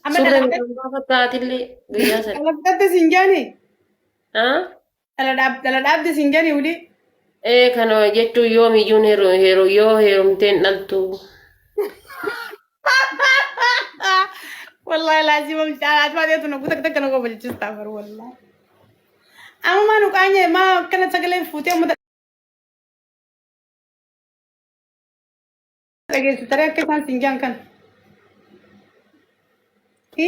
Amma Surree dhala midhaan baafatta atillee guyyaa sana. dhala fudhatte siin jaani? Haa? Dhala dhaabde siin jaani wuli? Ee kana jechuun yoomiyyuun heeru heeru yoo heerumteen dhaltu. Wallahi laazima ati baatee tun guuta takka na gobalchista bar wallahi. Amma maa nu qaanye maa akkana sagalee fuutee uummata dhageessu taree akka isaan siin jaan kana.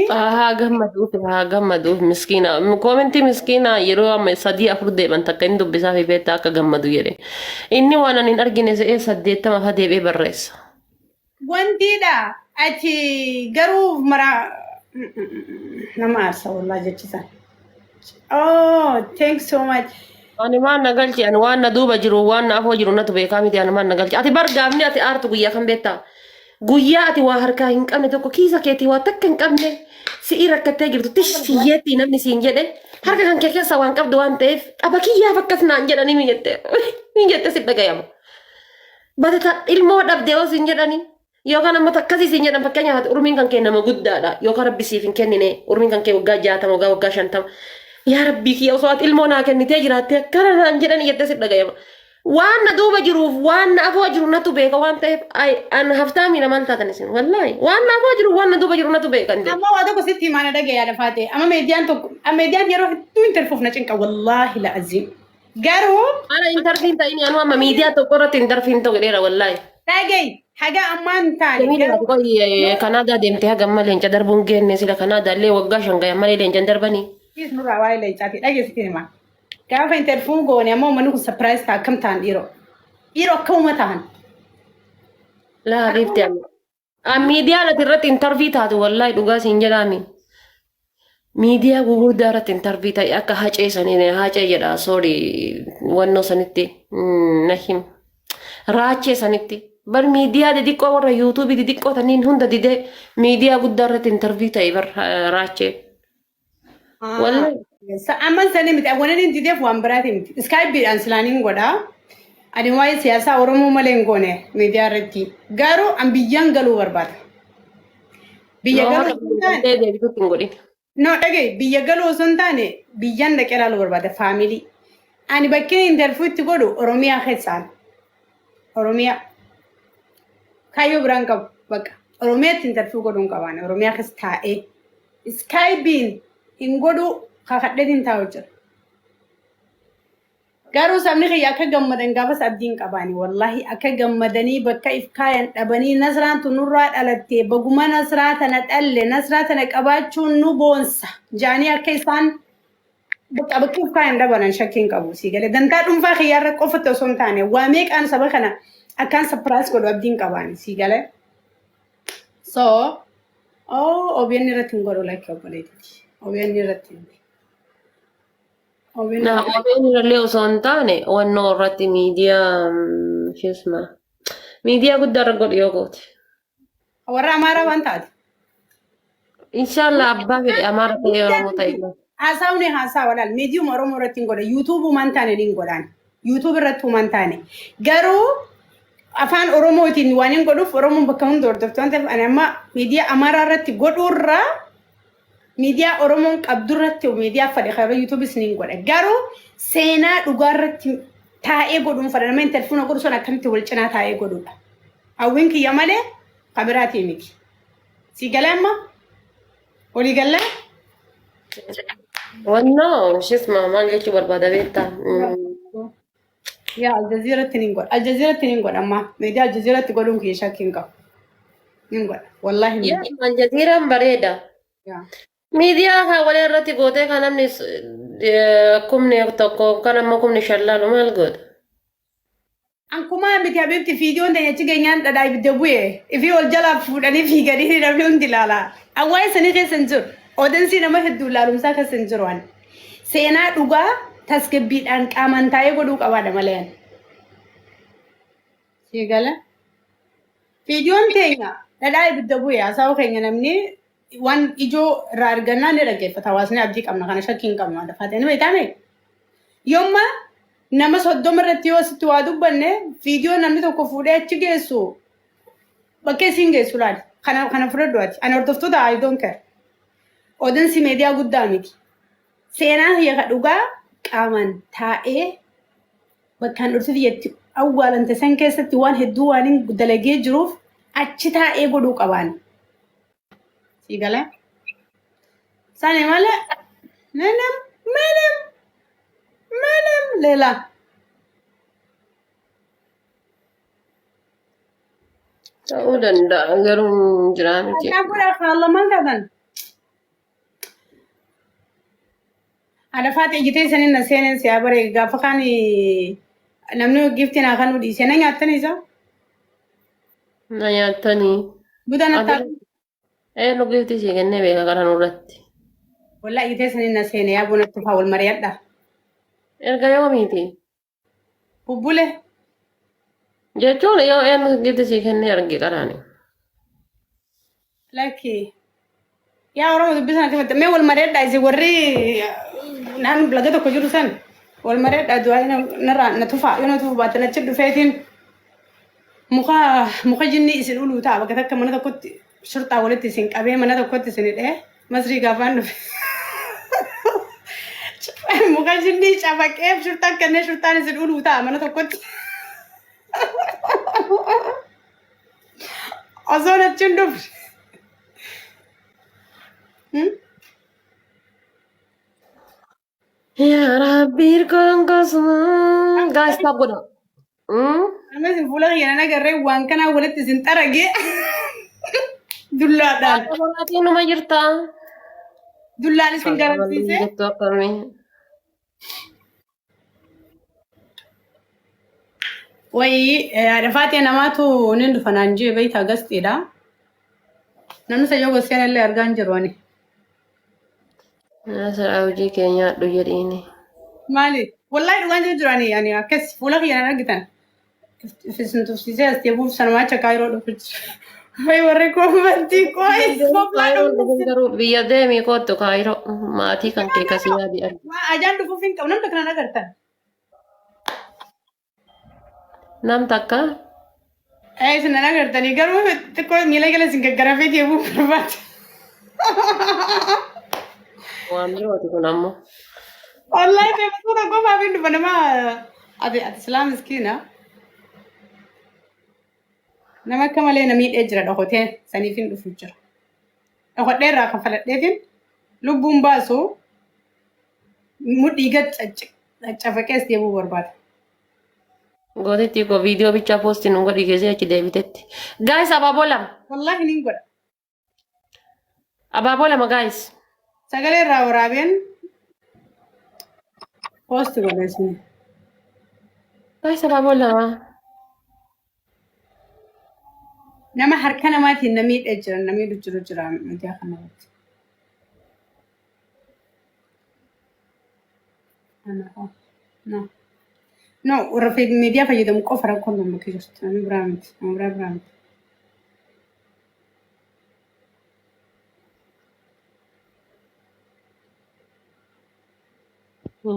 Haa gammaduuf haa gammaduuf miskiina koomentii miskiina yeroo amma sadii afur deeman takka inni dubbisaa fi beektaa akka gammadu jedhe inni waan ani hin argine se'ee 80 fa deebi'ee barreessa. Wantiidha ati garuu mara nama aarsa wallaa jechisan. Oh, thanks so much. Ani waan na galche ani waan na duuba jiru waan na afoo jiru natu beekaa miti ani waan na galche ati bar gaafni ati aartu guyyaa kan beektaa guyyaa ati waa harkaa hin qabne tokko kiisa keetii waa takka hin qabne si'ii rakkattee jirtu tish hiyyeettii namni siin jedhe harka kan kee keessaa waan qabdu waan ta'eef xaba kiyyaaf akkas naan jedhanii mi jette mi jette si dhagayama. Batata ilmoo dhabde yoo siin jedhanii yookaan amma akkasii siin jedhan fakkeenyaaf ati urmiin kan kee nama guddaadha yookaan rabbi siif hin kennine urmiin kan kee waggaa 60 waggaa waggaa 50 yaa rabbii kiyya osoo ati ilmoo naa kennitee jiraattee akkana naan jedhanii jettee si dhagayama. Waan na duuba jiruuf waan na afoo jiru natu beeka waan ta'eef ay an haftaamii lamaan taatan isin wallaahi waan na afoo jiru waan na duuba jiru natu beeka hin Amma waa tokko sitti himaa na dhagaya yaada faate. Amma meediyaan tokko meediyaan yeroo hedduu interfuuf na cinqa wallaahi la'aziim. Garuu Ana intarviin ta'in anu amma miidiyaa tokko irratti intarviin ta'u jedheera wallaahi. dhagayi haga ammaa hin taane Jamiila garuu ati qoy Kanaadaa deemtee haga amma leenca darbuun geenne sila Kanaadaa illee waggaa 5 gayan malee leenca hin darbanii. Please nurraa waa'ee leencaati dhageessitti hima. Gaafa interview goone ammoo uummanni kun surprise ta'a akkam ta'an dhiiroo. Dhiiroo akkamuma ta'an. Laa habiibti amma. Miidiyaa ati irratti intarvii taatu wallaahi dhugaa siin jedhaami. Miidiyaa gugurdaa irratti intarvii ta'e akka hacee saniin hacee jedha sorry wannoo sanitti na him. Raachee sanitti bar miidiyaa didiqqoo warra yuutuubii didiqqoo taniin hunda didee miidiyaa guddaa irratti intarvii ta'e bar raachee. Wallahi. Amma sanii miti waan inni dideef waan biraati miti. Iskaayippiidhaan silaan hin godhaa. Ani waa'ee siyaasaa Oromoo malee hin goone miidiyaa irratti. Garuu an biyyaan galuu barbaada. Biyya Yoo galuu har'a osoo hin taane galtee deebituutti hin godhin. No dhagaye biyya galuu osoo hin taane biyyaan dhaqee ilaaluu barbaada faamilii. Ani bakkeen intarviyu itti godhu Oromiyaa keessaan. Oromiyaa. Kaayyoo biraan qabu bakka. Oromiyaatti intarviyu godhuun qabaane Oromiyaa keessa taa'ee. Iskaayibiin hin godhuu kakadheetiin taa'u jira. Garuu sabni kiyya akka gammadan gaafas abdiin qabaani wallahi akka gammadanii bakka if kaayan dhabanii nasraan tun nurraa dhalatte baguma nasraa tana dhalle nasraa tana qabaachuun nu boonsa jaanii akka isaan bakka bakka if kaayan dhabanan shakkiin qabu sii galee dantaa dhuunfaa kiyyaarra qofatti osoo hin taane waa meeqaan saba kana akkaan sapiraas godhu abdiin qabaani sii galee. So oh OBN irratti hin godhu lakki obboleettiiti OBN irratti hin OBN Na OBN irrallee osoo hin taane wannoo irratti miidiyaa shisma miidiyaa guddaa irra godhi yoo goote. Warra Amaaraa waan taate. Inshallah abbaa fedhe Amaara ta'ee Oromoo ta'e. Haasawni haasaa walaal miidiyuma Oromoo irratti hin godha. Yuutuubumaan taane ni hin godhaan. Yuutuub irratti humaan taane. Garuu afaan Oromootiin waan hin godhuuf Oromoon bakka hunda hordoftu waan ta'eef ani amma miidiyaa Amaaraa irratti godhuurraa miidiyaa Oromoon qabdu irratti miidiyaa fadhe kan yuutuubis ni godha. Garuu seenaa dhugaa irratti taa'ee godhuun fadha. Nama intalfuuna godhu sun akkamitti wal cinaa taa'ee godhuudha. Hawwiin kiyya malee kan biraatii miti. Si galee amma? Walii gallee? Wannoo shisma maal jechuu barbaada beektaa? Yaa Aljazeeratti ni godha. Aljazeeratti ni godha amma. Miidiyaa Aljazeeratti godhuun kiyya shakkii hin qabu. Ni godha. Wallaahi ni Yaa godha. Aljazeeraan bareeda. Yaa. Miidiyaa kan walii irratti gootee kan namni 10,000 kan ammoo 5,000 laalu maal goota? An kumaa miti habibti fiidiyoon teenya achi geenyaan dhadhaa ibidda bu'e ifii ol jalaa fuudhanii fiiganii namni hundi ilaala. An waa'ee sanii keessa hin jiru. Oodensii nama hedduu ilaalumsaa keessa hin jiru an. Seenaa dhugaa tasgabbiidhaan qaamaan taa'ee godhuu qabaadha malee an. Sii gala. Fiidiyoon teenya dhadhaa ibidda bu'e haasa'uu keenya namni waan ijoo irraa argannaa ni dhaggeeffata. Hawaasni abdii qabna kana shakkii hin qabnu. Adda faatee ni beektaame. Yomma nama 30 irratti yoo sitti waa dubbanne viidiyoo namni tokko fuudhee achi geessu bakkee isiin geessu laali. Kana kana fudhadhu ati. Ani hordoftoota I don't care. Odensi miidiyaa guddaa miti. Seenaa kiyya ka dhugaa qaamaan taa'ee bakkaan dhufti tiyyatti awwaalante san keessatti waan hedduu waan hin dalagee jiruuf achi taa'ee godhuu qabaan. Sii galee? Sani malee ምንም ምንም ምንም ሌላ Ta'uu danda'a garuu hin jiraa miti. Kanaaf godhaa kaalamaan qaban. Alafaati ejjitee isaanii na seeneen siyaa bare gaafa kaan namni gifti naa kan dhiisee na nyaattan isa. Na nyaattanii. Buda na ta'a. Ee nu gifti sii kennee beeka kana nurratti. Wallaa ejjitee isaanii na seene yaa bona tufaa wal mari'adha. Erga yoomiiti? Bubbule. Jechuun yoo eenyu gifti sii kennee arge qaraani. Lakki. Yaa Oromoo dubbisan akka fatta mee wal mari'adha isin warri naannoo laga tokko jiru san wal mari'adha du'aa narraa na tufaa yoo na tufuu baattan achi dhufeetiin muka muka jinni isin uluu ta'a bakka takka mana tokkotti shurxaa walitti isin qabee mana tokkotti isin hidhee masrii gaafaan dhufe. Muka jinni cafaqee shurxaan kennee shurxaan isin uluu ta'a mana tokkotti. Osoo achi hin dhufne. Yaa Rabbi hirkoon kosuma. Gaas taap godha. Amma isin fuula kiyya nan agarree waan kanaa walitti isin xaragee dullaadhaan. Boraatiin numa jirta. Dullaan isin garansiisee. Jettu akkamii. Wayii haadha faatee namaatu ni dhufa naan jee beeyta gastiidha. Namni isa yoo gosseen illee argaa hin jiru ani. Nasara hojii kee nyaadhu jedhiini. Maali? Wallahi dhugaan jiru jiru ani ani akkas fuula kiyya nan argitan. Isin tufsiisee as deebi'uuf sanumaa acha kaayiroo dhufu jira. Wayi warri koommantii qo'ee koplaa dhufu. Garuu biyya deemii kottu kaayiroo maatii kan kee kasii yaadi argu. Waa ajaan dhufuuf hin qabu namni kanan agartan. Nam takka Ee isin nan agartanii garuu xiqqoo miila jala isin gaggarafee deebi'uu barbaada. waan birooti kun ammoo. Wallahi feemasuu tokko qofaaf hin dhufa nama ati ati silaa miskiina. Nama akka malee na miidhee jira dhokotee saniif hin dhufu jira. Dhokodhee irraa kafaladheetiin lubbuun baasu mudhii gad caccafaqees deebuu barbaada. Gootitti koo viidiyoo bichaa poostii nu godhi geessee achi deebitetti. Gaayis abaaboo lama. Wallahi nin godha. Abaaboo lama gaayis. Sagalee irraa waraabeen poosti godha isin. Gaayis abaaboo lama. Nama harka namaatiin na miidhee jira na miidhu jiru jira miidiyaa kanarratti. No. No, warra miidiyaa fayyadamu qofa rakkoon nama jirtu. Namni biraa miti. Nama biraa biraa miti.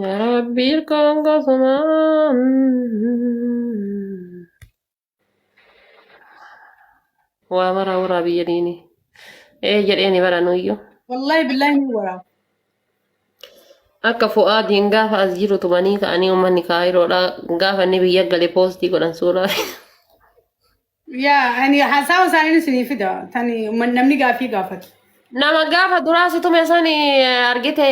Yaa Rabbi hirkoon kosuma. Waa maraa waraabi jedhiini. Ee jedheeni bara nuyyuu. Wallahi billahi ni waraaba. Akka fu'aadiin gaafa as jiru tumanii ka'anii uummanni kaayiroodha. Gaafa inni biyya gale poostii godhan suuraa. Yaa ani haasawa isaanii isinii fida. Tani namni gaafii gaafatu. Nama gaafa duraa si tume sani argite.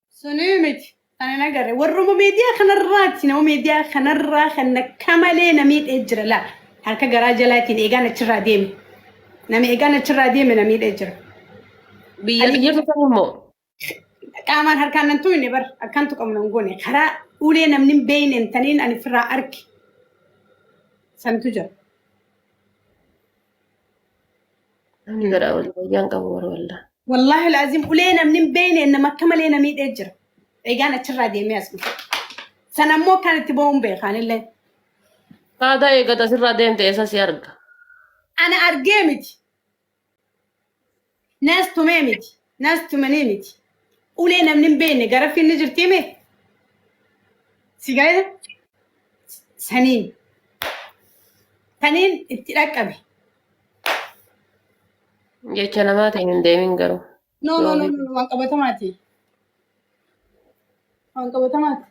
Suni miti. Tani nagarre warruma miidiyaa kanarraati nama miidiyaa kanarraa kan akka malee na miidhee jira laa harka garaa jalaatiin eegaan achirraa deeme. Nama eegaan achirraa deeme na miidhee jira. Biyya jirtu san immoo. Qaamaan harkaan nan tumne bar akkan tuqamu nan goone karaa ulee namni hin beekneen taniin ani ofirraa arge santu jira. Namni garaa wal fayyaan qabu warra wallaa. Wallaahi laazim ulee namni hin beekneen nama akka malee na miidhee jira. Eegaan achirraa deemee as dhufe. Sana immoo kan itti ba'uun beekaan illee. Aadaa eeggata asirraa deemte eessa si arga? Ana argee miti. Nas tumee miti. Nas tumanii miti. Ulee namni hin beekne gara finni jirtii mee? Si galee saniin. Taniin itti dhaqqabe. Jecha namaatiin hin deemin garuu. No, no, no, no, waan qabatamaati. Waan qabatamaati.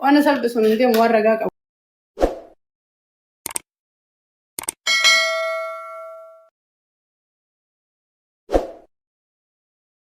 Waan salphisuun hin deemu, waan ragaa qabu.